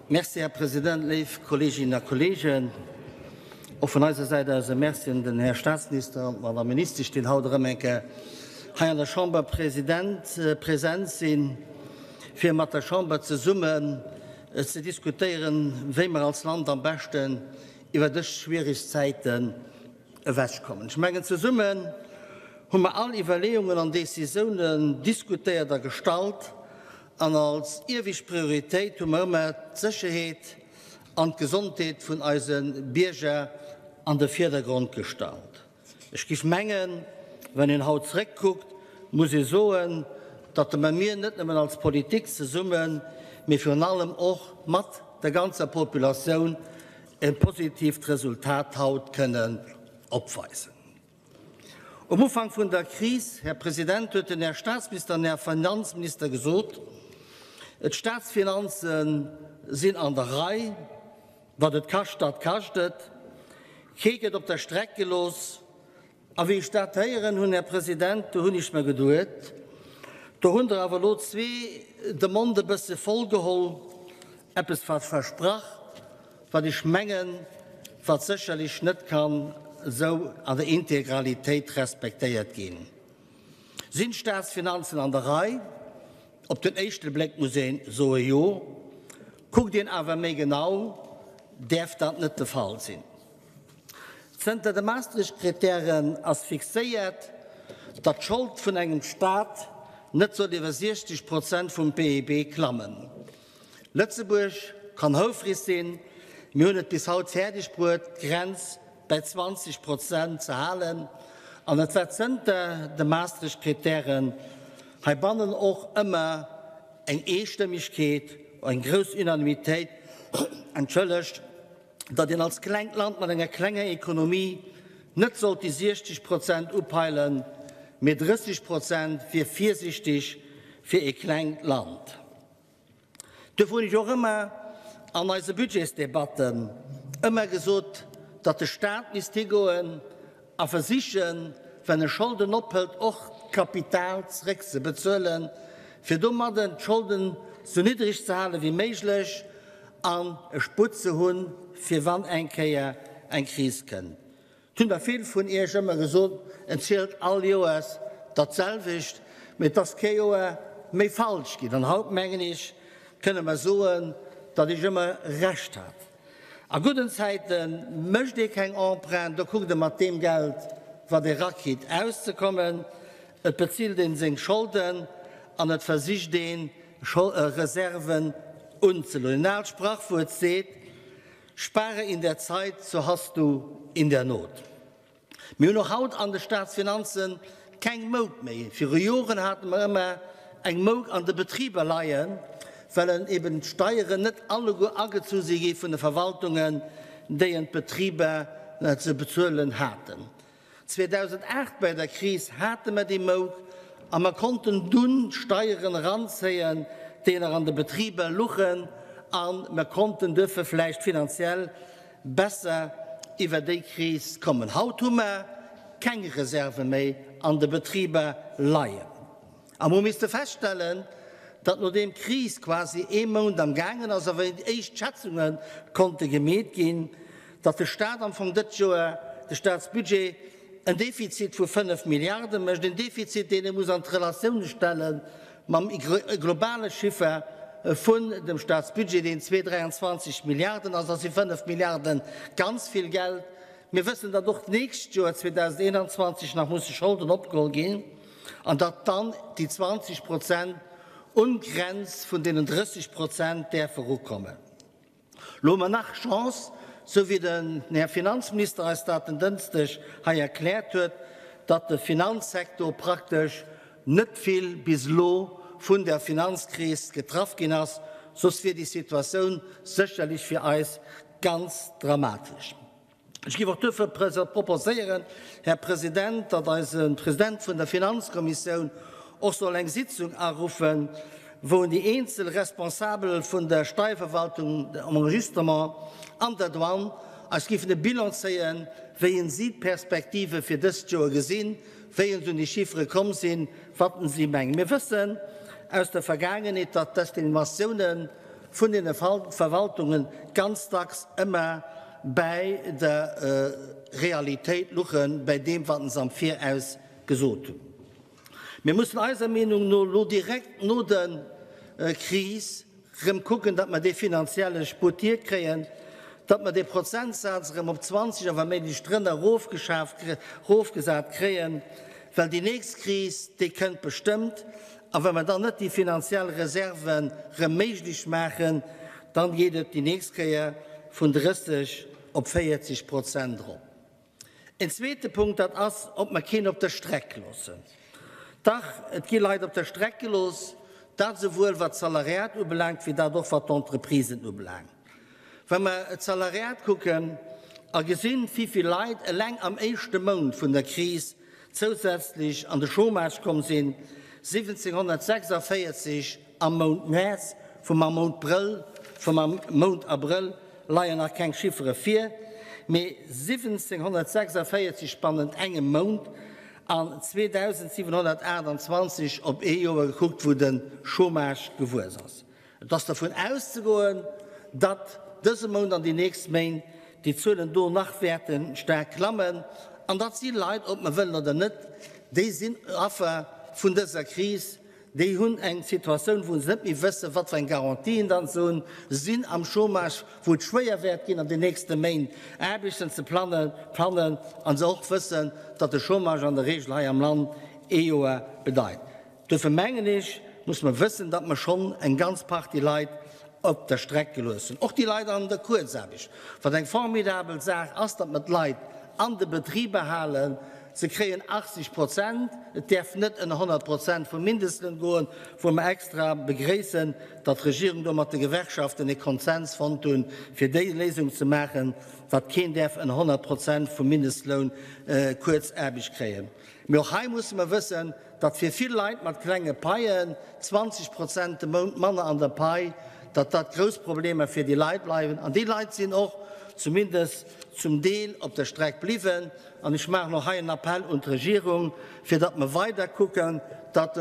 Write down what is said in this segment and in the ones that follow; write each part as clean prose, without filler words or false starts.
Merci, Här President. Léif Kolleeginnen a Kolleegen, och vun eiser Säit aus e Merci un den Här Statsminister an d'Madame Ministesch, déi haut erëm eng Kéier hei an der Chamber President, present sinn, fir mat der Chamber zesummen ze diskutéieren, wéi mer als Land am beschten iwwer dës schwierig Zäiten ewechkommen. Ech mengen, zesummen hu mer all Iwwerleeungen an Décisiounen diskutéiert a gestallt, an als iewescht Prioritéit hu mer ëmmer d'Sécherheet an d'Gesondheet vun eise Bierger an de Virdergrond gestallt. Ech géif mengen, wann een haut zréckkuckt, muss ee soen, datt mer mir net nëmmen als Politik zesummen, mee virun allem och mat der ganzer Populatioun e positiivt Resultat haut kënnen opweisen. Um Ufank vun der Kris, Här President, huet den Här Statsminister an Här Finanzminister gesot, d'Statsfinanze sinn an der Rei, wat et kascht, dat kascht et, kee gëtt op der Streck gelooss. A wéi ech dat héieren hunn, Här President, do hunn ech mer geduet, do hunn der awer elo zwee de Mond e bësse voll geholl, eppes versprach, wat ech mengen, wat sécherlech net kann esou an der Integralitéit respektéiert ginn. Sinn d'Staatsfinanzen an der Rei? Op den éischte Bléck muss ee soe jo. Kuckt een awer méi genau, däerf dat net de Fall sinn. Zënter de Maastricht-Krittären ass fixéiert, datt d'Schold vun engem Staat net soll iwwer 60 Prozent vum PIB klammen. Lëtzebuerg kann houfreg sinn, mir hunn et bis haut fäerdeg bruet, d'Grenz bäi 20 Prozent ze halen, an et war zënter de Maastricht-Krittären heibannen och ëmmer eng Eestëmmegkeet, eng grouss Unanimitéit, entschëllegt, datt een als klengt Land mat enger klenger Ekonomie net sollt déi 60 Prozent upeilen, mee 30 Prozent wier virsichteg fir ee klengt Land. Duerfir hunn ech och ëmmer an eise Budgetsdebatten ëmmer gesot, datt de Stat misst higoen a versichen, wenn e Scholden ophëlt, och d'Kapital zréckzebezuelen, fir domadden d'Scholden sou niddreg ze hale wéi méiglech an e Sputt ze hunn, fir wann eng Kéier eng Kris kënnt. Et hunn der vill vun Iech ëmmer gesot, en zielt all Joers dat selwecht, mee et ass kee Joer méi falsch ginn. An haut, mengen ech, kënne mer soen, datt ech ëmmer Recht hat. A gudden Zäite mécht ee keng Emprunt, do kuckt ee mat deem Geld, wat ee rakritt, auszekommen. Et bezilt ee seng Scholden an et versicht ee Reserven unzeloen. En aalt Sprachwuert seet, Spare in der Zeit, so hast du in der Not. Mir hunn och haut an de Staatsfinanze keng Mouk méi. Viru Joren hate mer ëmmer eng Mouk an de Betriber leien, well en eben d'Steieren net alleguer agezu si gi vun de Verwaltungen, déi en d'Betriber ze bezuelen haten. 2008 bei der Kris hate mer déi Mouk a mer konnten dunn d'Steieren eranzéien, déi nach an de Betriber luchen, a mer konnten duerfir vläicht finanziell besser iwwer déi Kris kommen. Haut hu mer keng Reserve méi an de Betriber leien. A mer hu misste feststellen, datt nodeem d'Kris quasi ee Mount am gaangen ass a wéi éischt Schätzunge konnte gemeet ginn, datt de Stat am Fong dëst Joer, de Statsbudget, en Defizit vu 5 Milliarde mécht, en Defizit, deen ee muss an d'Relatioun stelle mam globale Chiffer vun dem Staatsbudget, deen 2,23 Milliarden ass, da si 5 Milliarde ganz vill Geld. Mir wëssen, datt och d'nächst Joer 2021 nach musse Scholden opgeholl ginn an datt dann déi 20 Prozent un d'Grenz vun deenen 30 Prozent däerfe erukommen. Lo hu mer nach Chance, sou wéi den Här Finanzminister eis dat en Dënschdeg hei erkläert huet, datt de Finanzsektor praktesch net vill bis elo vun der Finanzkris getraff ginn ass, soss wier déi Situatioun sécherlech fir eis ganz dramatesch. Ech géif och duerfir proposéieren, Här President, datt eise President vun der Finanzkommissioun och soll eng Sitzung aruffen, wou en déi eenzel Responsabel vun der Steierverwaltung, dem Enregistrement an der Douane eis géifen e Bilan zéien, wéi en si d'Perspektive fir dëst Joer gesinn, wéi en se un déi Chiffere komm sinn, wat en si mengen. Mir wëssen aus der Vergaangenheet, datt d'Estimatiounen. vun deene Verwaltungen ganz dacks ëmmer bäi der Realitéit luchen, bäi deem, wat se am Viraus gesot hunn. Mir mussen eiser Meenung no elo direkt no der Kris rëm kucken, datt mer dee finanzielle Sputt hierkréien, datt mer dee Prozentsaz erëm op 20 a wa méiglech drënner erofgesat kréien, well déi nächst Kris, déi kënnt bestëmmt, a wa mer dann net déi finanziell Reserven rëm méiglech maachen, dann geet et déi nächst Kéier vun 30 op 40 Prozent erop. En zweete Punkt, dat ass, ob mer keen op der Streck loossen. Dach, et gi Leit op der Streck gelooss, dat esouwuel wat d'Salariat ubelaangt, wéi dat och wat d'Entreprisen ubelaangt. Wa mer d'Salariat kucken a gesinn, wivill Leit eleng am éischte Mount vun der Kris zousätzlech an de Chômage komm sinn, 1.746 am Mount Mäerz, vum am Mount Brëll, vum am Mount Abrëll leien nach keng Chiffere vir, mee 1.746 bannent engem Mount an 2.728 op ee Joer gekuckt, wou de Chômage gewuess ass. Et ass dervun auszegoen, datt dëse Mount an déi nächst Méint déi Zuelen do nach wäerte staark klammen. An dat si Leit, ob mer wëllen oder net, déi sinn Affer vun dëser Kris, déi hunn eng Situatioun, wou se net méi wëssen, wat fir eng Garantien datt se hunn, sinn am Chômage, wou et schwéier wäert ginn an den nächste Méint Aarbechten ze fannen, a se och wëssen, datt de Chômage an der Regel hei am Land ee Joer bedeit. Duerfir mengen ech, muss mer wëssen, datt mer schonn eng ganz Partie Leit op der Streck gelooss hunn, och déi Leit an der Kuerzaarbecht, wat eng formidabel Saach ass, datt mer d'Leit an de Betriber halen. Se kréien 80 Prozent, et däerf net ënner 100 Prozent vum Mindestloun goen, wou mer extra begréissen, datt d'Regierung do mat de Gewerkschaften e Konsens fonnt hunn, fir déi Léisung ze maachen, datt keen däerf ënner 100 Prozent vum Mindestloun Kuerzaarbecht kréien. Mee och hei musse mer wëssen, datt fir vill Leit mat klenge Paien 20 Prozent de Mount manner an der Pai, datt dat grouss Problemer fir déi Leit bleiwen. An déi Leit sinn och zumindest zum Deel op der Streck bliwwen. An ech maachen och hei en Appell un d'Regierung, fir datt mer weider kucken, datt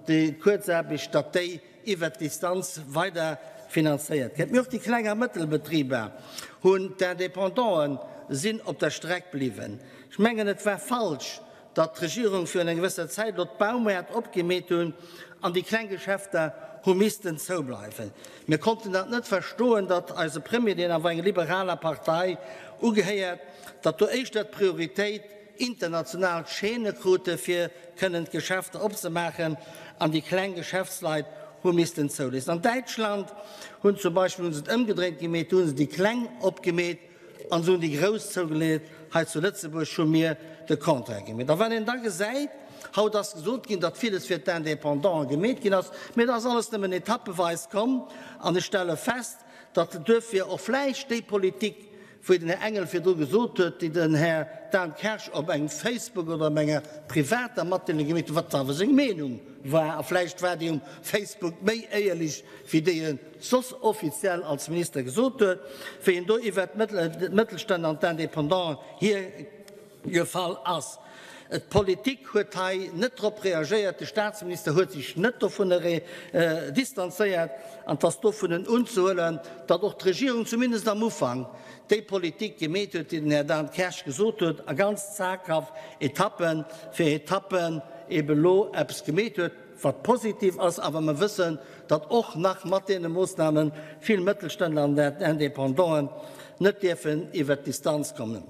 déi Kuerzaarbecht, datt déi iwwert d'Distanz weider finanzéiert gëtt. Mee och déi kleng a mëttel Betriber hunn, d'Independanten sinn op der Streck bliwwen. Ech mengen, et war falsch, datt d'Regierung virun enger gewësser Zäit elo d'Baumäert opgemeet hunn an déi kleng Geschäfter hu missten zoubleiwen. Mir konnten dat net verstoen, datt eise Premier, deen awer enger liberaler Partei ugehéiert, datt do éischter d'Prioritéit international Chaîne krute fir kënnen d'Geschäfter opzemaachen an déi kleng Geschäftsleit hu missten zouléissen. An Däitschland hunn zum Beispill hu se et ëmgedréint gemeet, do hu se déi kleng opgemeet an se hunn déi grouss zougeleet. Hei zu Lëtzebuerg hu mir de Contraire gemeet. A wann een da gesäit, haut ass gesot ginn, datt villes fir d'Indépendanten gemeet ginn ass, mee dat ass alles nëmmen etappeweis komm an ech stelle fest, datt duerfir och vläicht déi Politik, wéi den Här Engel virdru gesot huet, déi den Här Dan Kersch op engem Facebook oder op enger privater Matdeelung gemeet huet, wat awer seng Meenung war, a vläicht war déi um Facebook méi éierlech wéi déi e soss offiziell als Minister gesot huet, wéi en do iwwert d'Mëttelstänner an d'Indépendanten hiergefall ass. D'Politik huet hei net drop reagéiert, de Staatsminister huet sech net dovunner distanzéiert an et ass dovunnen unzehuelen, datt och d'Regierung zumindest am Ufank déi Politik gemeet huet, déi den Här Dan Kersch gesot huet a ganz zaghaft Etappe fir Etappe ebe lo eppes gemeet huet, wat positiv ass. Awer mer wëssen, datt och nach mat deene Moossname vill Mëttelständler an Independanten net dierfen iwwert d'Distanz kommen.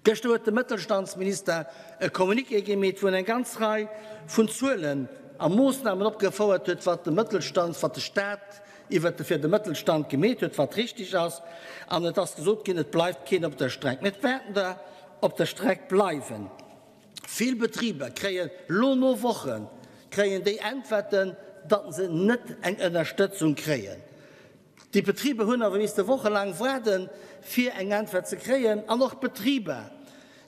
Gëschter huet de Mëttelstandsminister e Communiqué gemeet, wou en eng ganz Rei vun Zuelen a Moossnamen opgefouert huet, wat de Mëttelstand, wat de Staat iwwert de fir de Mëttelstand gemeet huet, wat richtig ass. An et ass gesot ginn, et bleift keen op der Streck. Mee et wäerten der op der Streck bleiwen. Vill Betriber kréien lo no Woche kréien déi Äntwerten, datt se net eng Ënnerstëtzung kréien. Déi Betriber hunn awer misste wochelaang waarden, fir eng Äntwert ze kréien. An och d'Betriber,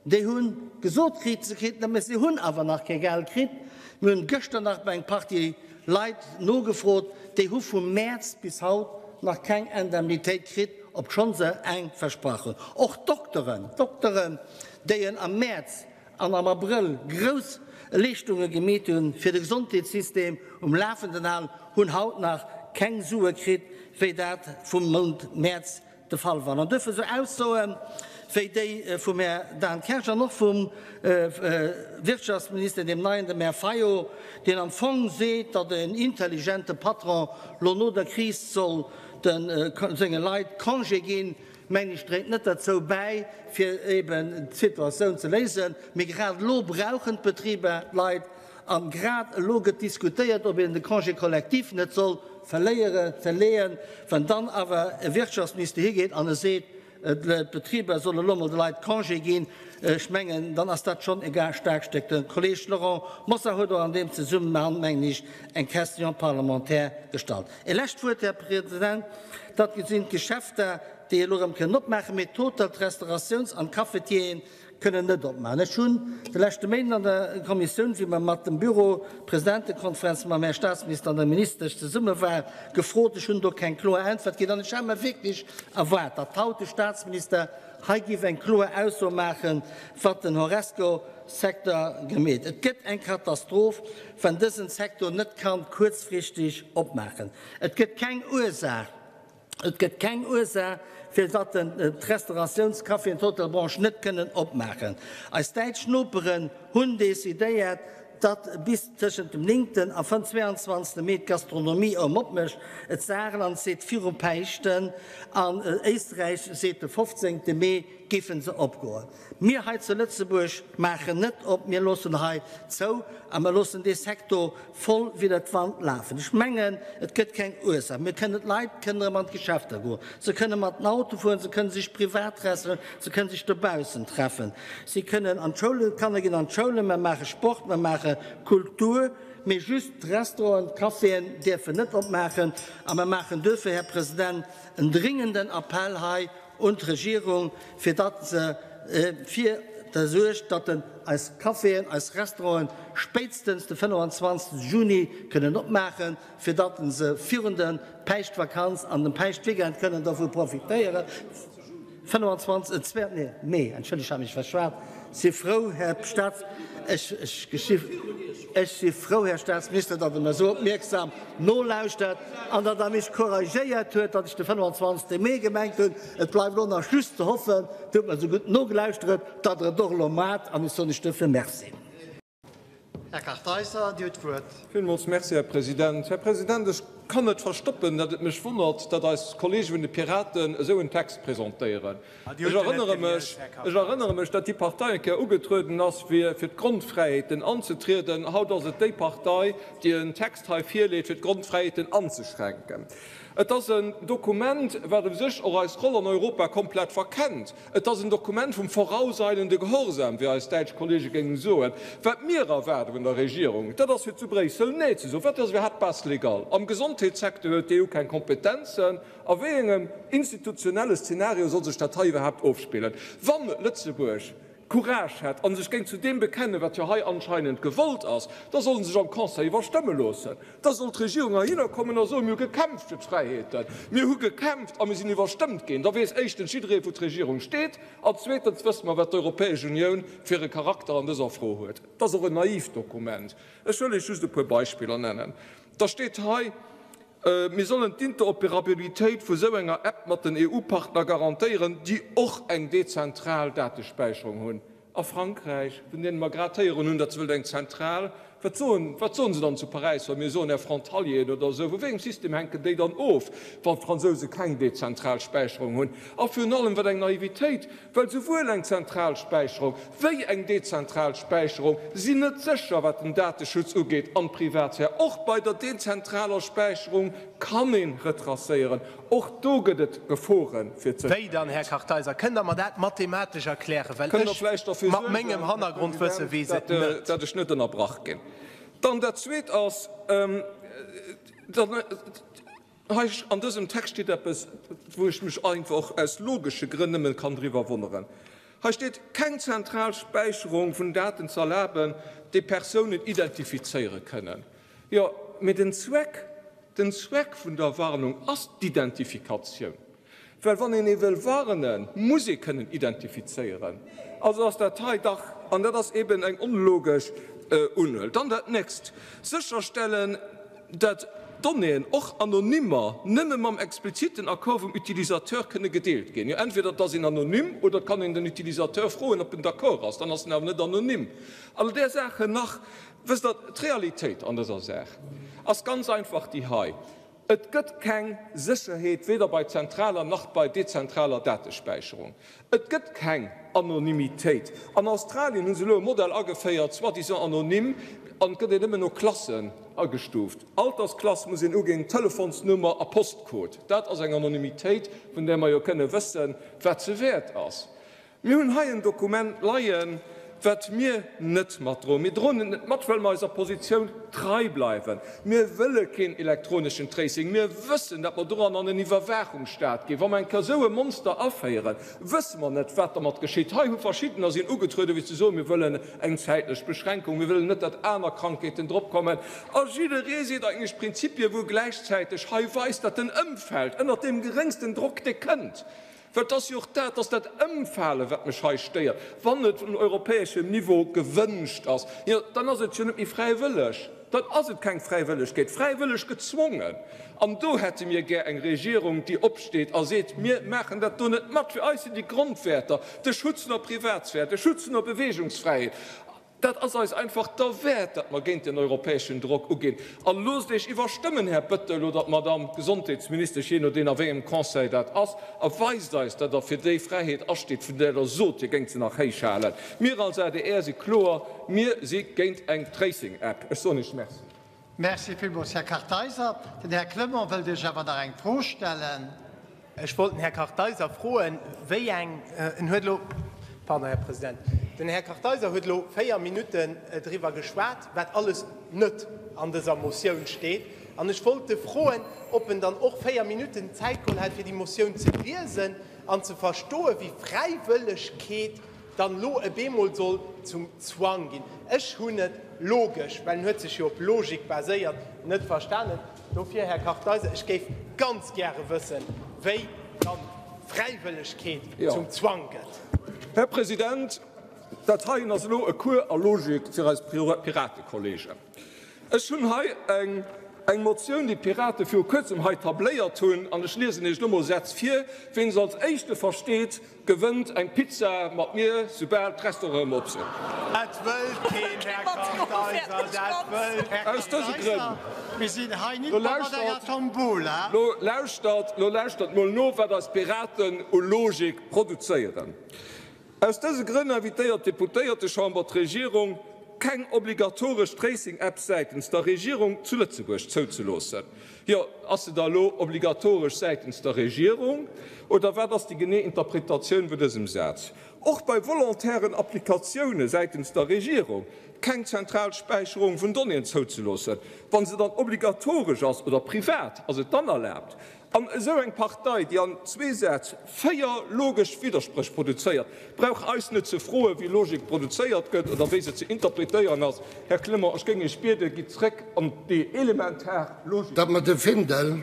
déi hu gesot kritt, se kriten et, mä se hunn awer nach kee Geld kritt. Mir hunn gëschter nach bei eng Partie Leit nogefrot, déi hu vum Mäerz bis haut nach keng Indemnitéit kritt, obschonn se eng versprach hunn. Och d'Dokteren, d'Dokteren, déi en am Mäerz an am Abrëll grouss Leeschtunge gemeet hunn, fir de Gesondheetssystem um Lafen ze halen, hunn haut nach keng Sue kritt, wéi dat vum Mount Mäerz de Fall war. An duerfir esou Aussoe wéi déi vum Här Dan Kersch an och vum Wirtschaftsminister, deem neien, dem Här Fayot, deen am Fong seet, datt en intelligente Patron lo no der Kris soll de senge Leit Congé ginn, mengen ech, dréit net derzou bäi, fir eben d'Situatioun ze léisen. Mee grad elo brauchen d'Betriber d'Leit. An grad elo gëtt diskutéiert, ob een de Congé collectif net soll verléieren, verleeën. Wann dann awer e Wirtschaftsminister higeet an e seet, d'Betriber solle elo mol de Leit Congé ginn, ech mengen, dann ass dat schonn e staarkt Stéck. De Kolleeg Laurent Mosar huet och an deem Zesummenhang, mengen ech, eng Question parlementaire gestallt. E lescht Wuert, Här President, Dat sinn d'Geschäfter, déi elo erëm kënnen opmaachen, mee d'Hotel-, d'Restauratiouns an d'Cafetieren kënnen net opmaachen. Ech hunn de leschte Méinden an der Kommissioun, wéi mer mat dem Büro, Presidentekonferenz, mam Här Statsminister an der Ministesch zesumme waren, gefrot. Ech hunn do keng kloer Äntwert kritt an ech hat mer wierklech erwaart, datt haut de Statsminister hei géif eng kloer Ausso maachen, wat den Horesco-Secteur gemeet. Et gëtt eng Katastroph, wann dësen Secteur net kann kuerzfristeg opmaachen. Et gëtt keng Ursaach, Et gëtt keng Ursaach, fir datt d'Restauratiouns-, Café an d'Hotelbranche net kënnen opmaachen. Eis däitsch Noperen hunn decidéiert, datt bis tëschent dem 9. a 22. Mee d'Gastronomie erëm opmécht. Et Saarland seet viru Päischten an Éisträich seet de 15. Mee géife se opgoen. Mir hei zu Lëtzebuerg maachen net op, mir loossen hei zou a mir loossen dee Sektor voll widder d'Wand lafen. Ech mengen, et gëtt keng Ursaach. Mir kënnen, d'Leit kënnen erëm an d'Geschäfter goen, se kënne mat den Auto fueren, se kënne sech privat treffen, se kënne sech dobaussen treffen, si kënnen an d'Schoulen, d'Kanner ginn an d'Schoulen, mir maache Sport, mir maache Kultur, mee just d'Restauranten, d'Caféen dierfen net opmaachen. A mir maachen duerfir, Här President, en dringenden Appell hei un d'Regierung, fir datt se fir der suergt, datt den eis Caféen, eis Restauranten spéitstens de 25. Juni kënnen opmaachen, fir datt se virun der Päischtvakanz an dem Päischtweekend kënnen dovu profitéieren. 25. Zwee, nee, Mee, entschëllegt, ech hat mech verschwat. Si frou, Här Staats, ech, ech, ech si frou, Här Staatsminister, datt Der mer esou opmierksam nolauschtert an datt Der mech couragéiert huet, datt ech de 25. Mee gemengt hunn. Et bleift elo nach just ze hoffen, Dir hutt mer esou gutt nogelauschteret, datt Der et och elo maacht, an ech soen lech duerfir Merci. Här Kartheiser, Dir hutt d'Wuert. Villmools Merci, Här President. Här President, ech kann net verstoppen, datt et mech wonnert, datt eis Kollege vun de Piraten esou en Text presentéieren. Ech erënnere mech, ech erënnere mech, datt déi Partei eng Kéier ugetrueden ass, fir fir d'Grondfräiheeten anzetrieden. Haut ass et déi Partei, déi en Text hei virleet, fir d'Grondfräiheeten anzeschränken. Et ass en Dokument, wat u sech och eis Roll an Europa komplett verkennt. Et ass en Dokument vum vorauseilende Gehorsam, wéi eis däitsch Kollege géingen soen. Wat mir erwaarde vun der Regierung, dat ass fir zu Bréissel Nee ze soen. Wat ass iwwerhaapt d'Base légale? Am Gesondheetssecteur huet d'EU keng Kompetenzen. A wéi engem institutionelle Szenario soll sech dat hei iwwerhaapt ofspillen? Wann Lëtzebuerg Courage hätt a sech géing zu deem bekennen, wat jo hei anscheinend gewollt ass, da soll en sech am Conseil iwwerstëmme loossen. Da soll d'Regierung heihinner kommen a soen, Mir hu gekämpft fir d'Fräiheeten, mir hu gekämpft a mir sinn iwwerstëmmt ginn. Da weess éischtens jidderee wou d'Regierung steet an zweetens wësse mer, wat d'Europäesch Unioun fir e Charakter an dëser Fro huet. Et ass och en naivt Dokument. Ech wëll Iech just e puer Beispiller nennen. Da steet hei, Mir sollen d'Interoperabilitéit vu sou enger App mat den EU-Partner garantéieren, déi och eng dezentral Datespäicherung hunn. A Frankräich, vun deene mer grad héieren hunn, datt se wëllt eng zentral, wat soen, wat soen se dann zu Paräis, wa mir soen, Här Frontalieren oder esou, vu wéi engem System hänken déi dann of, wann d'Fransouse keng dezentral Späicherung hunn? A virun allem, wat eng Naivitéit, well souwuel eng zentral Späicherung wéi eng dezentral Späicherung sinn net sécher, wat den Dateschutz ugeet an d'Privatsphär. Och bei der dezentraler Späicherung kann ee retracéieren. Och do gëtt et Gefore fir d'Sécherheet. Wéi dann, Här Kartheiser? Kënnt Der mer dat mathematesch erklären? Well ech mat mengem Hannergrondwësse weess et net. Datt ech net ënnerbrach ginn. Dann dat Zweet ass, Hei an dësem Text steet eppes, wou ech mech einfach och aus logesche Grënn nëmmen kann driwwer wonneren. Hei steet, keng zentral Späicherung vun Daten ze erlaben, déi Persounen identifizéiere kënnen. Jo, mee den Zweck, den Zweck vun der Warnung ass d'Identifikatioun. Well wann een ee wëll warnen, muss ee kënnen identifizéieren. Also ass dat hei dach, an dat ass eben eng onlogesch Unhuel. Dann dat Nächst, Sécherstellen, dat. Donnéeën, och anonymer, nëmme mam expliziten Accord vum Utilisateur kënne gedeelt ginn. Jo, entweder et ass een anonym oder et kann een den Utilisateur froen, ob en d'accord ass, dann ass en awer net anonym. All där Saachen nach. Wësst Der, d'Realitéit an dëser Saach ass ganz einfach déi hei, Et gëtt keng Sécherheet, weder bei zentraler nach bei dezentraler Datespäicherung. Et gëtt keng Anonymitéit. An Australien hu se elo e Modell ageféiert, soi-disant anonym, an et gëtt een nëmmen no Klassen agestuuft. Altersklass muss een uginn, Telefonsnummer a Postcode. Dat ass eng Anonymitéit, vun där mer jo kënne wëssen, wat se wäert ass. Mir hunn hei en Dokument leien, wat mir net matdroen. Mir droen et net mat, well mer eiser Positioun trei bleiwen. Mir wëlle keen elektroneschen Tracing. Mir wëssen, datt mer doran an en Iwwerwaachungsstaat ginn. Wa mer eng Kéier esou e Monster aféieren, wësse mer net, wat dermat geschitt. Hei hu Verschiddener sinn ugetrueden, fir ze soen, mir wëllen eng zäitlech Beschränkung, mir wëllen net, datt aner Krankheeten dropkommen. A jidderee seet eigentlech Prinzipie wou gläichzäiteg hei weist, datt en ëmfält ënnert deem geréngsten Drock, dee kënnt. Well et ass jo och dat, et ass dat Ëmfalen, wat mech hei stéiert. Wann et un europäeschem Niveau gewënscht ass, jo, dann ass et jo net méi fräiwëlleg, dann ass et keng Fräiwëllegkeet, fräiwëlleg gezwongen. An do hätte mir gär eng Regierung, déi opsteet a seet, Mir maachen dat do net mat. Fir eis sinn déi Grondwäerter, de Schutz vun der Privatsphär, de Schutz vun der Beweegungsfräiheet, Dat ass eis einfach derwäert, datt mer géint den europäeschen Drock uginn. A loosst Iech iwwerstëmmen, Här Bëttel oder d'Madamm Gesondheetsministesch, jee nodeen a wéi engem Conseil dat ass, a weist eis, datt Der fir déi Fräiheet asteet, vun där Der sot, Dir géingt se nach héich halen. Mir als adr si kloer, Mir si géint eng Tracing-App. Ech soen Iech Merci. Merci villmools, Här Kartheiser. Den Här Clement wëllt Iech awer nach eng Fro stellen. Ech wollt den Här Kartheiser froen, wéi eng, en huet elo, pardon, Här President, den Här Kartheiser huet elo véier Minutten driwwer geschwat, wat alles net an dëser Motioun steet. An ech wollt e froen, ob en dann och véier Minutten Zäit geholl hätt, fir déi Motioun ze liesen an ze verstoen, wéi Fräiwëllegkeet dann lo e beemol soll zum Zwang ginn. Ech hunn et logesch, well en huet sech jo op Logik baséiert, net verstanen. Dofir, Här Kartheiser, ech géif ganz gäre wëssen, wéi dann Fräiwëllegkeet zum Zwang gëtt. Här President, dat heien ass elo e Cours a Logik fir eis Piratekollegen. Ech hunn hei eng Motioun, déi d'Pirate viru Kuerzem hei tabléiert hunn, an ech liesen Iech elo mol Sätz vir. Ween se als éischte versteet, gewënnt eng Pizza mat mir, soubal d'Restauranten erëm op sinn. Dat wëllt keen, Här Kartheiser, dat wëllt Här Aus dëse Grënn. Kartheiser, mir sinn hei nit bei mat enger Tombola. Lo lauschtert, lo lauschtert mol no, wat eis Piraten u Logik produzéieren. Aus dëse Grënn invitéiert d'Deputéiertechamber d'Regierung, keng obligatoresch Tracing-App säitens der Regierung zu Lëtzebuerg zouzeloossen. Jo, ass se da elo obligatoresch säitens der Regierung oder wat ass déi genee Interpretatioun vun dësem Saz? Och bei volontairen Applikatioune säitens der Regierung keng zentral Späicherung vun Donnéeën zouzeloossen. Wa se dann obligatoresch ass oder privat, ass et dann erlaabt? An esou eng Partei, déi an zwee Sätz véier logesch Widderspréch produzéiert, brauch eis net ze froen, wéi Logik produzéiert gëtt oder wéi se ze interpretéieren ass. Här Clement, ech géing Iech bieden, gitt zréck an déi elementar Logik. Datt mer de Findel,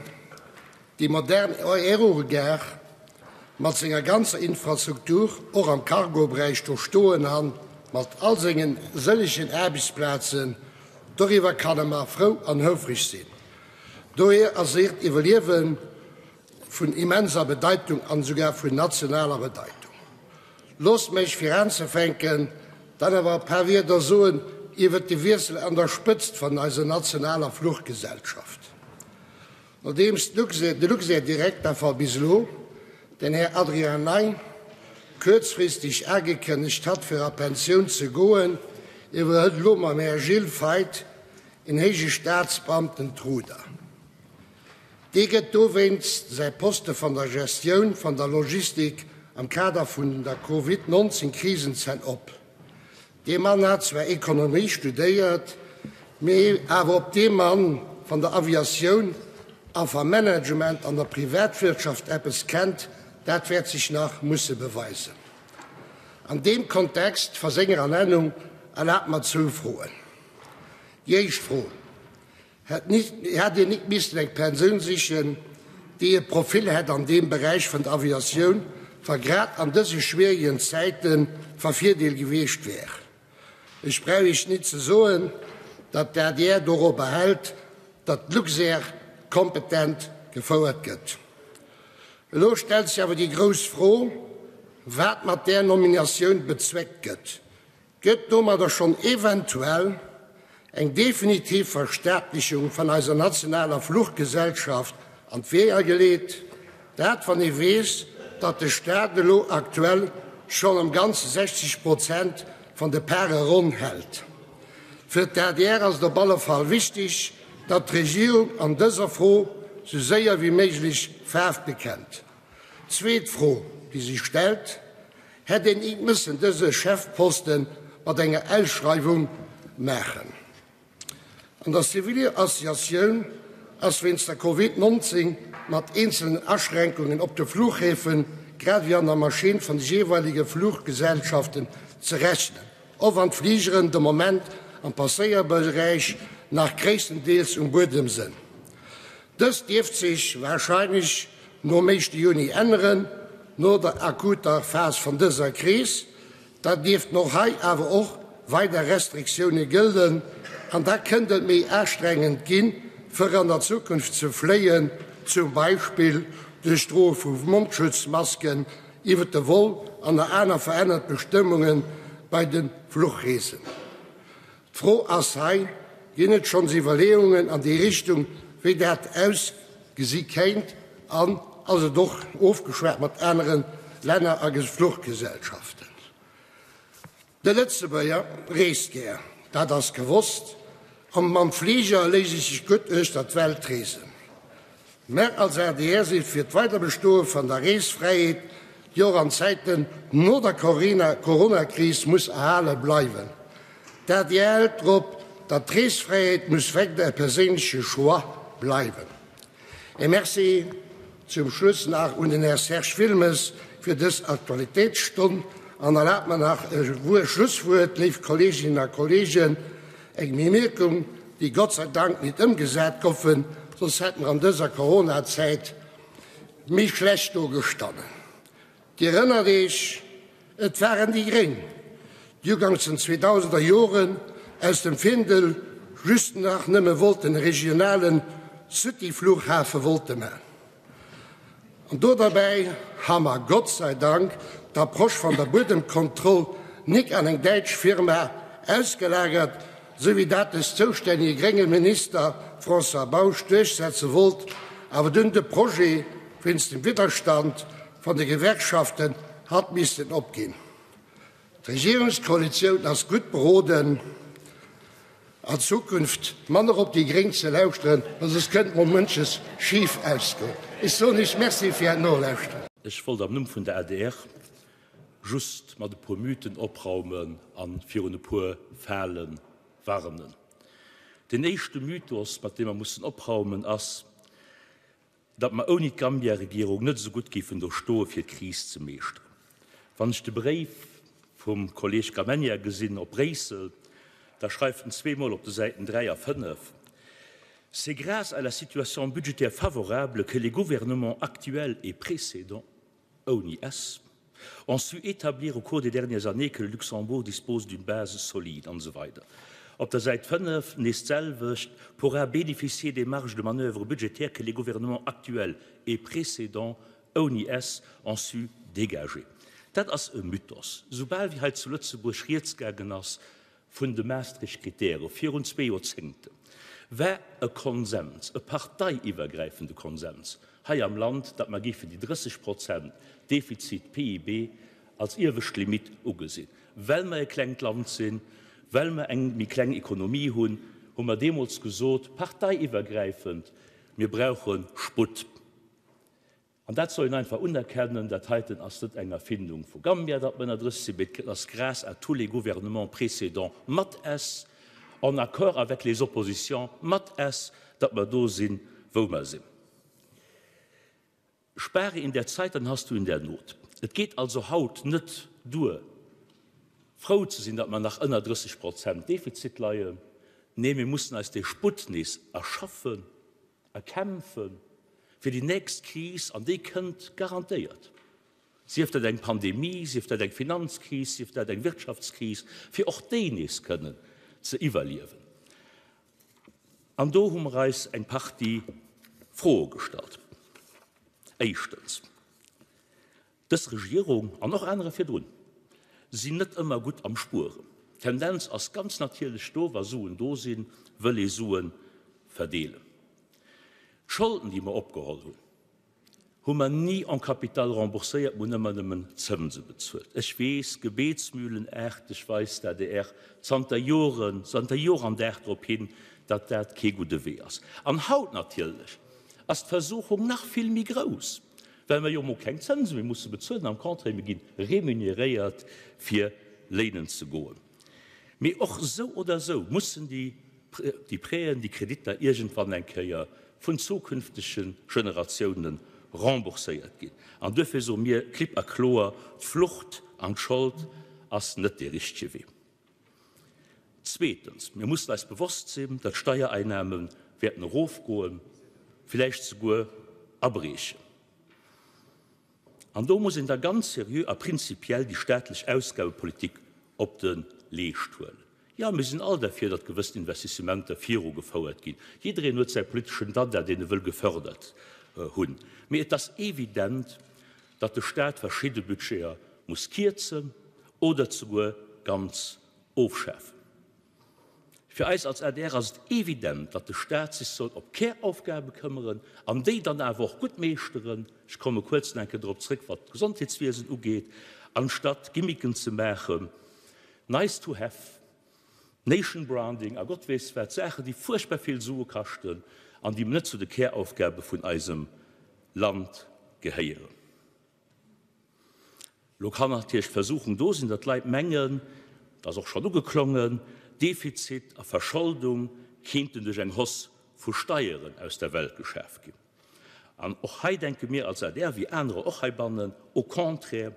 déi modern Aérogare mat senger ganzer Infrastruktur och am Cargoberäich do stoen han, mat all sengen sëllegen Aarbechtsplazen, doriwwer kann e mer frou an houfreg sinn. Dohier ass hiert Iwwerliewe vun immenser Bedeitung an esouguer vun nationaler Bedeitung. Loosst mech fir aanzefänken dann awer e paar Wierder soen iwwert de Wiessel an der Spëtzt van eiser nationaler Fluchgesellschaft. Nodeems de Luxair-Direkter va bis elo, den Här Adrien Ney, kuerzfristeg aagekënnegt hat fir a Pensioun ze goen, iwwerhëlt elo mam Här Gilles Feith En héije Staatsbeamten d'Ruder. Dee gëtt dowéinst säi Poste van der Gestioun van der Logistik am Kader vun der Covid 19 Krisenzäit op. Dee Mann hat zwar Ekonomie studéiert, mee awer ob dee Mann van der Aviatioun a vam Management an der Privatwirtschaft eppes kennt, dat wäert sech nach musse beweisen. An deem Kontext va senger Ernennung erlaabt mer zwou Froen. Déi éischt Fro, Hätt Dir nik missten eng Persoun sichen, déi e Profil hätt an deem Beräich vun der Aviatioun, wa grad an dëse schwierigen Zäiten va Virdeel gewiescht wär? Ech brauch Iech nit ze soen, datt d'ADR dorobber hält, datt d'Luxair. kompetent gefouert gëtt. Elo stellt sech awer déi grouss Fro, wat mat där Nominatioun bezweckt gëtt. Gëtt domadder schonn eventuell eng definitiv Verstaatlechung van eiser nationaler Fluchgesellschaft an d'Weeër geleet? Dat wann ee weess, datt de Staat elo aktuell schonn am Ganze 60 Prozent van de Pare ronn hält. Fir d'ADR ass et op alle Fall wichteg, datt d'Regierung an dëser Fro sou séier wéi méiglech Faarf bekennt. Zweet Fro, déi sech stellt, Hätt een nit mëssen dëse Chefposten mat enger Ausschreiwung maachen? An der Civil-Aviatioun ass wéinst der Covid 19 mat eenzelen Aschränkungen op de Fluchhäfen, grad ewéi an der Maschinn vun de jeeweilege Fluchgesellschaften ze rechnen, och wann d'Fligeren de Moment am Passéierberäich nach gréisstendeels um Buedem sënn. Dëst dierft sech warscheinlech nom éischte Juni änneren, no der akuter Phas vun dëser Kris. Da dierften och hei awer och weider Restriktioune gëllen an da kënnt et méi astrengend ginn, fir an der Zukunft ze fléien, zum Beispill duerch d'Droe vu Mondschutzmasken iwwer de Vol an nach aner verännert Bestëmmunge bei de Fluchreesen. D'Fro ass hei, Ginn et schonns Iwwerleeungen an déi Richtung, wéi dat ausgesi kéint, an ass et och ofgeschwat mat anere Länner a Fluchgesellschaften? De Lëtzebuerger reest gär, dat ass gewosst, a mam Fliger léisst et sech gutt uechter d'Welt reesen. Mär als adr si fir d'Weiderbestoe van der Reesfräiheet, déi och an Zäiten no der Coronakris muss erhale bleiwen. D'adr hält drop, datt d'Reesfräiheet muss weider e perséinleche Choix bleiwen. E Merci zum Schluss nach un den Här Serge Wilmes fir dës Aktualitéitsstonn an erlaabt mer nach e Schlusswuert, léif Kolleeginnen a Kolleegen, Eng Bemierkung, déi Gott sei Dank nit ëmgesat goufen, soss hätt mer an dëser Corona-Zäit méi schlecht do gestannen. Dir erënnert Iech, et waren déi Gréng, déi uganks den zweedausender Joren aus dem Findel just nach nëmme wollten e regionale City-Flughafe wollte man. An do derbäi ha mer Gott sei Dank d'Approche van der Buedemkontroll nik an eng däitsch Firma ausgelagert, sou wéi dat des zoustännige grénge Minister François Bausch duerchsetze wollt, awer dunn de Projet wéinst dem Widderstand van de Gewerkschaften hat missten opginn. D'Regierungskoalitioun ass gutt beroden, an Zukunft manner op déi Gréng ze lauschteren, well soss kënnt mol munches schif ausgoen. Ech soen Iech Merci fir Äert Nolauschteren. Ech wollt am Numm vun der adr just mat e puer Mythen opraumen a virun e puer Fale warnen. Deen éischte Mythos, mat deem mer mussen opraumen, ass, datt mer ouni d'Gambia-Regierung net esou gutt géifen do stoe fir d'Kris ze meeschteren. Wann ech de Bréif vum Kolleg Gramegna gesinn op Bréissel, da schreift en zweemol op de Säiten 3 a 5, C'est grâce à la situation budgétaire favorable que les gouvernements actuels et précédents ouni s, ont su établir au cours des dernières années que le Luxembourg dispose d'une base solide, an esou weider. Op der Säit 5 nees d'selwecht, pourra bénéficier des marges de manœuvre budgétaires que les gouvernements actuels et précédents, ouni s, ont su dégager. Dat ass e Mythos. Soubal wéi hei zu Lëtzebuerg rieds gaangen ass vun de Maastricht-Kritäre virun zwee Joerzéngten, war e Konsens, e parteiiwwergräifende Konsens hei am Land, datt mer géifen déi 30 Prozent Defizit PIB als iewescht Limitt ugesinn. Well mer e klengt Land sinn, well mer eng méi kleng Ekonomie hunn, hu mer deemools gesot, parteiiwwergräifend, mir brauche Sputt. An dat soll een einfach unerkennen, dat heiten ass net eng Erfindung vu Gambia, datt mer ënner 30 sinn, mee et ass grâce à tous les gouvernements précédents mat s, en accord avec les oppositions mat s, datt mer do sinn, wou mer sinn. Spare in der Zeit, dann hast du in der Not. Et geet also haut net duer, frou ze sinn, datt mer nach ënner 30 Prozent Defizit leien. Nee, mir mussen eis dee Sputt nees erschaffen. Erkämpfe fir déi nächst Kris, an déi kënnt garantéiert, sief dat eng Pandemie, sief dat eng Finanzkris, sief dat eng Wirtschaftskris, fir och déi nees kënnen ze iwwerliewen. An do hu mer eis eng Partie. Froe gestallt. Éischtens, Dës Regierung, an och anerer virdrun, sinn net ëmmer gutt am Spueren. D'Tendenz ass ganz natierlech do, wa Suen do sinn, wëll ee Sue verdeelen. D'Scholden, déi mer opgeholl hunn, hu mer ni en capital rembourséiert, mer hunn ëmmer nëmmen Zënse bezuelt. Ech weess, gebetsmühlenaarteg weist d'ADR zanter Joren, zanter Jor an Dag drop hin, datt dat kee gudde Wee ass. An haut natierlech ass d'Versuchung nach vill méi grouss, well mer jo emol keng Zënse méi musse bezuelen, am Contraire, mir gi remuneréiert fir léinen ze goen. Mee och esou oder esou mussen déi déi Prêten, déi Kreditter iergendwann eng Kéier vun zukünftege Generatioune rembourséiert ginn. An duerfir soe mir klipp a kloer, D'Flucht an d'Schold ass net dee richtege Wee. Zweetens, mir mussen eis bewosst sinn, datt d'Steiereinnahme wäerten erofgoen, villäicht souguer abriechen. An do muss een da ganz seriö a prinzipiell déi staatlech Ausgabepolitik op de Leescht huelen. Jo, mir sinn all derfir, datt gewëssen Investissementer virugefouert ginn. Jiddereen huet säi politeschen Dada, deen e wëll gefördert hunn. Mee et ass evident, datt de Staat verschidde Budgeter muss kierzen oder zeguer ganz ofschafen. Fir eis als adr ass et evident, datt de Staat sech soll op d'Käraufgabe këmmeren an déi dann awer och gutt meeschteren, ech komme kuerz nach eng Kéier drop zréck, wat d'Gesondheetswiesen ugeet, anstatt Gimmicken ze maachen, nice to have, Nation branding a Gott weess wat, Saachen, déi fuerchtbar vill Sue kaschten an déi net zu de Käraufgabe vun eisem Land gehéieren. Elo kann natierlech d'Versuchung do sinn, datt d'Leit mengen, et ass och schonn ugeklongen, Defizit a Verscholdung kéinten duerch eng Hausse vu Steieren aus der Welt geschaf ginn. An och hei denke mir als adr, wéi anerer och heibannen, au contraire,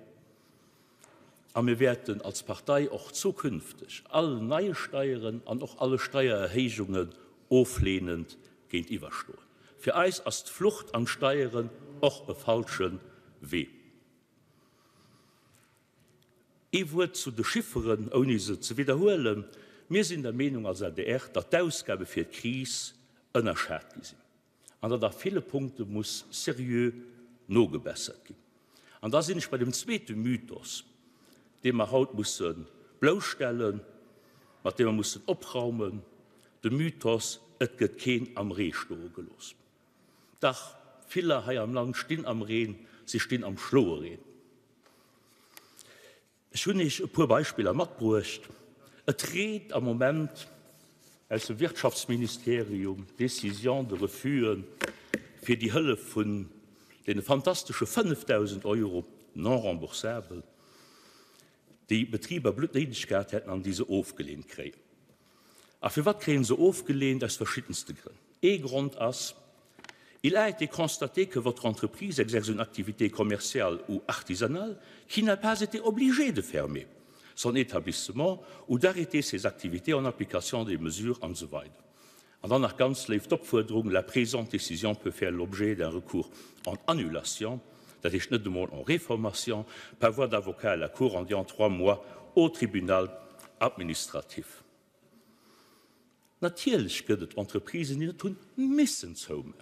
a mir wäerten als Partei och zukünfteg all neie Steieren an och alle Steiererhéijungen oflehnend géintiwwerstoen. Fir eis ass d'Flucht an d'Steieren och e falsche Wee. Ee Wuert zu de Chifferen, ouni se ze widderhuelen, Mir sinn der Meenung als adr, datt d'Ausgabe fir d'Kris ënnerschat gi sinn an datt a ville Punkte muss seriö nogebessert ginn. An da sinn ech bei dem zweete Mythos, dee mer haut musse blousstellen, mat deem mer mussen opraumen, de Mythos, et gëtt keen am Ree stoe gelooss. Dach, viller hei am Land stinn am Reen, si stinn am Schloereen. Ech hunn Iech e puer Beispiller matbruecht. Et reent am Moment aus dem Wirtschaftsministerium Décisions de refus fir déi Hëllef vun deene fantastesche 5.000 Euro non remboursabel, déi Betriber bluttnéideg gehat hätten an déi se ofgelehnt kréien. A firwat kréie se ofgelehnt? Aus verschiddenste Grënn. Ee Grond ass, Il a été constaté que votre entreprise exerce une activité commerciale ou artisanale qui n'a pas été obligée de fermer son établissement ou d'arrêter ses activités en application des mesures an esou weider. An dann nach ganz léif d'Opfuerderung, La présente décision peut faire l'objet d'un recours en annulation, dat heescht net emol en réformation, par voie d'avocat à la Cour endéans trois mois au tribunal administratif. Natierlech gëtt et Entreprisen, déi net hunn missen zouman.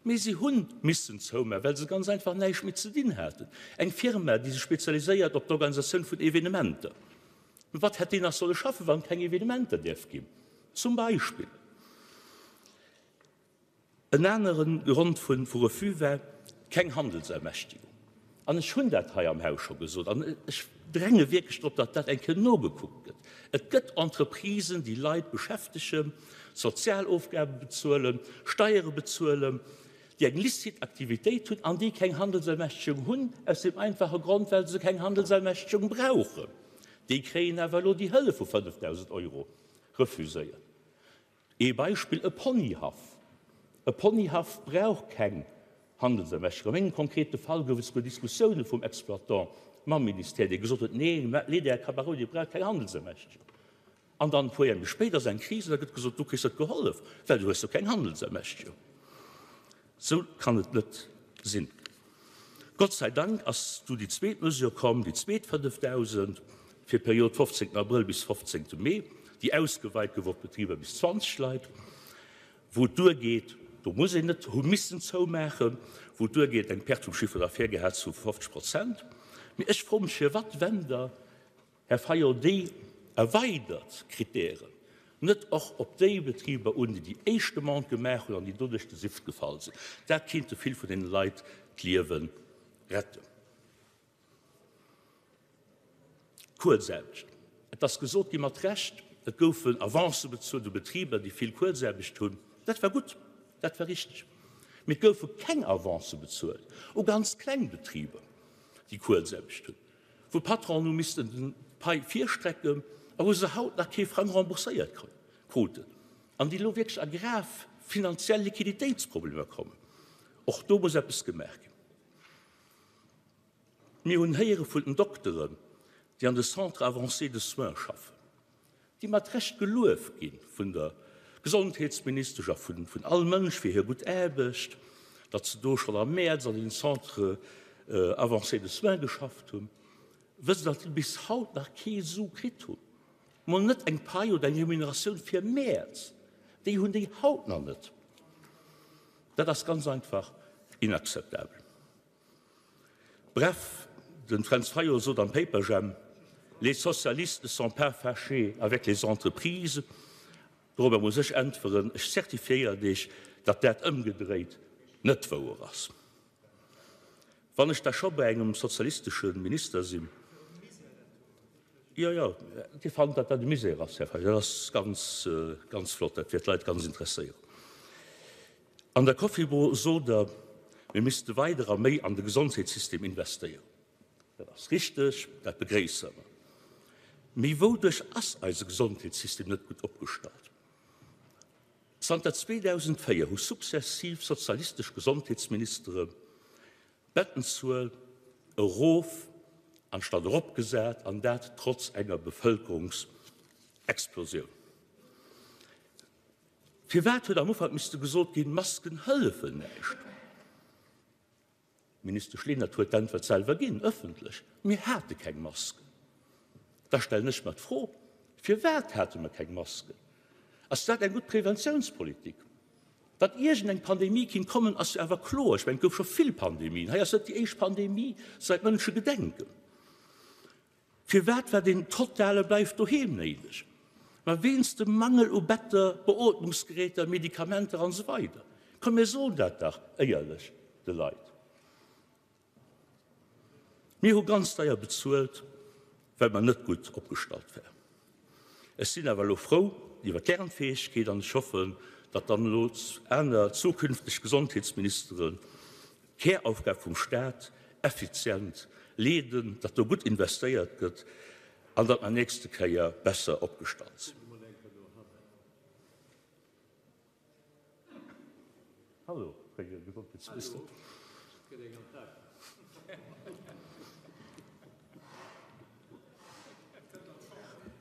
Mee si hunn missen zouman, well se ganz einfach näischt méi ze dinn haten. Eng Firma, déi sech spezialiséiert op d'Organisatioun vun Evenementer, wat hätt déi nach solle schaffen, wann et keng Evenementer däerf ginn, zum Beispill? En anere Grond vu Refus war keng Handelsermächtigung. An ech hunn dat hei am Haus scho gesot an ech dränge wierklech drop, datt dat eng Kéier nogekuckt gëtt. Et gëtt Entreprisen, déi Leit beschäftegen, Sozialofgabe bezuelen, Steiere bezuelen, déi eng licite Aktivitéit hunn an déi keng Handelsermächtegung hunn, aus deem einfache Grond, well se keng Handelsermächtegung brauchen. Déi kréien awer elo déi Hëllef vu 5.000 Euro refuséiert. Ee Beispill, e Ponyhaff. E Ponyhaff brauch keng Handelsermächtegung. A mengem konkrete Fall gouf et souguer Diskussioune vum Exploitant mam Ministère, dee gesot huet, Nee, leet Är Kabaroe, Dir braucht keng Handelsermächtegung. An dann e puer Joer méi spéit ass eng Kris an da gëtt gesot, Du kriss net gehollef, well du hues jo keng Handelsermächtegung. Sou kann et net sinn. Gott sei Dank ass du déi zweet Mesure komm, déi zweet 5.000 fir d'Period 15 Abrëll bis 15 Mee, déi ausgeweit gouf op Betriber bis 20 Leit, wou et duergeet. Do muss een net hu missen zoumaachen, wou duergeet eng Perte vum Chiffre d'affaires gehat zu 50 Prozent. Mee ech froe mech, firwat wennt Der, Här Fayot, déi erweidert Kritären net och op déi Betriber un, déi déi éischt Demande gemaach hunn an déi doduerch de Sift gefall sinn? Dat kéint de vill vun deene Leit d'Liewe retten. Kuerzaarbecht, Et ass gesot gi mat Recht, et goufen Avancë bezuelt u Betriber, déi vill Kuerzaarbecht hunn. Dat war gutt, dat war richteg. Mee et goufe keng Avancë bezuelt u ganz kleng Betriber, déi Kuerzaarbecht hunn, wou d'Patronen hu missten d'Pai virstrecken a wou se haut nach kee Frang rembourséiert kruten an déi elo wierklech a grav finanziell Liquiditéitsproblemer kommen. Och do muss eppes gemaach ginn. Mir hunn héiere vun den Dokteren, déi an de Centres avancés de soins schaffen, déi mat Recht gelueft gi vun der Gesondheetsministesch a vun all Mënsch fir hir gutt Aarbecht, datt se do schonn am Mäerz an den Centres avancés de soins geschafft hunn, wësst Der, datt déi bis haut nach kee Su kritt hunn, mol net eng Pai oder eng Remuneratioun fir Mäerz, déi hunn déi haut nach net. Dat ass ganz einfach inakzeptabel. Bref, den Fränz Fayot sot am Paperjam, Les socialistes ne sont pas fâchés avec les entreprises. Dorobber muss ech äntweren, Ech zertifiéieren Iech, datt dat ëmgedréit net wouer ass. Wann ech da scho bei engem sozialistesche Minister sinn, jo, jo, Dir fannt, datt dat e Misär ass, Här Fayot, dat ass ganz, ganz flott, dat wäert d'Leit ganz interesséieren. An der Cofibu sot Der, mir misste weider a méi an de Gesondheetssystem investéieren. Dat ass richteg, dat begréisse mer. Mee wouduerch ass eise Gesondheetssystem net gutt opgestallt? Zanter 2004 hu sukzessiv sozialistesch Gesondheetsministere d'Bettenzuel erof anstatt eropgesat, an dat trotz enger Bevëlkerungsexplosioun. Firwat huet am Ufank misste gesot ginn, Masken hëllefen näischt? D'Ministesch Lenert huet d'Äntwert selwer ginn, ëffentlech, Mir hate keng Masken. Da stellen ech mer d'Fro, Firwat hate mer keng Masken? Ass dat eng gutt Preventiounspolitik? Datt iergendeng Pandemie kinnt kommen, ass jo awer kloer. Ech mengen, et gouf scho vill Pandemien. Hei ass net déi éischt Pandemie säit Mënschegedenken. Firwat war deen totale Bleif doheem néideg? Ma wéinst dem Mangel u Better, Beootmungsgeräter, Medikamenter an esou weider. Komm mir soen dat dach éierlech de Leit. Mir hu ganz deier bezuelt, well mer net gutt opgestallt waren. Ech sinn awer elo frou iwwer d'Lernfäegkeet an ech hoffen, datt dann elo aner zukünfteg Gesondheetsministeren d'Käraufgab vum Staat effizient leeden, datt do gutt investéiert gëtt an datt mer nächste Kéier besser opgestallt sinn. Hallo, Här Gesondheetsminister.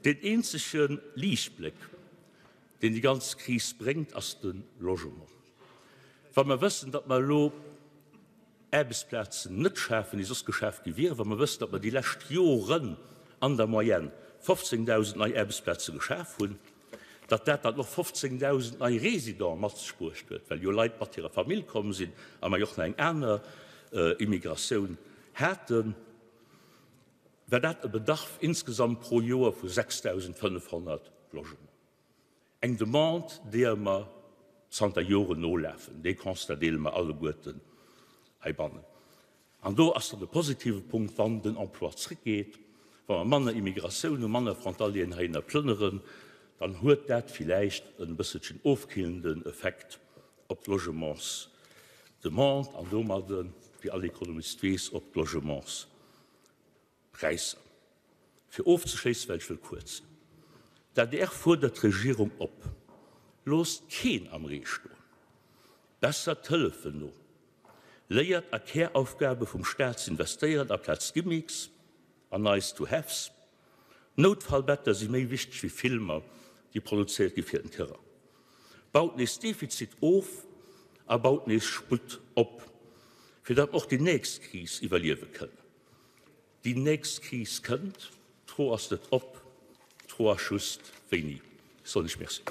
Deen eenzege Liichtbléck, deen déi ganz Kris bréngt, ass de Logement. Wa mer wëssen, datt mer elo Aarbechtsplazen net schafen, déi soss geschaf gi wieren, wa mer wëssen, datt mer déi lescht Joren an der Moyenne 15.000 nei Aarbechtsplaze geschaf hunn, datt dat dann och 15.000 nei Résidenten mat sech bruecht huet, well jo Leit mat hirer Famill komm sinn a mer jo och nach eng aner Immigratioun haten, war dat e Bedarf insgesamt pro Joer vu 6.500 Logementen. Eng Demande, deeër mer zanter Joren nolafen. Dee Constat deele mer alleguerten heibannen. An do ass dann de positive Punkt, wann den Emploi zréckgeet, wa mer manner Immigratioun hu, manner Frontalieren heihinner plënneren, dann huet dat villäicht e bësselchen ofkillenden Effekt op d'Logementsdemande an domadden, wéi all Ekonomist weess, op d'Logements. Präisser. Fir ofzeschléissen, well ech wëll kuerz sinn, D'adr fuerdert d'Regierung op, Loosst keen am Ree stoen, bessert d'Hëllefen no, léiert a Käraufgabe vum Staat z'investéieren aplaz Gimmicks an nice to haves. Noutfallbetter si méi wichteg wéi Filmer, déi produzéiert gi fir den Terrain. Baut nees Defizit of a baut nees Sputt op, fir datt mer och déi nächst Kris iwwerliewe kënnen. Déi nächst Kris kënnt. D'Fro ass net ob, d'Fro ass just wéini. Ech soen lech Merci.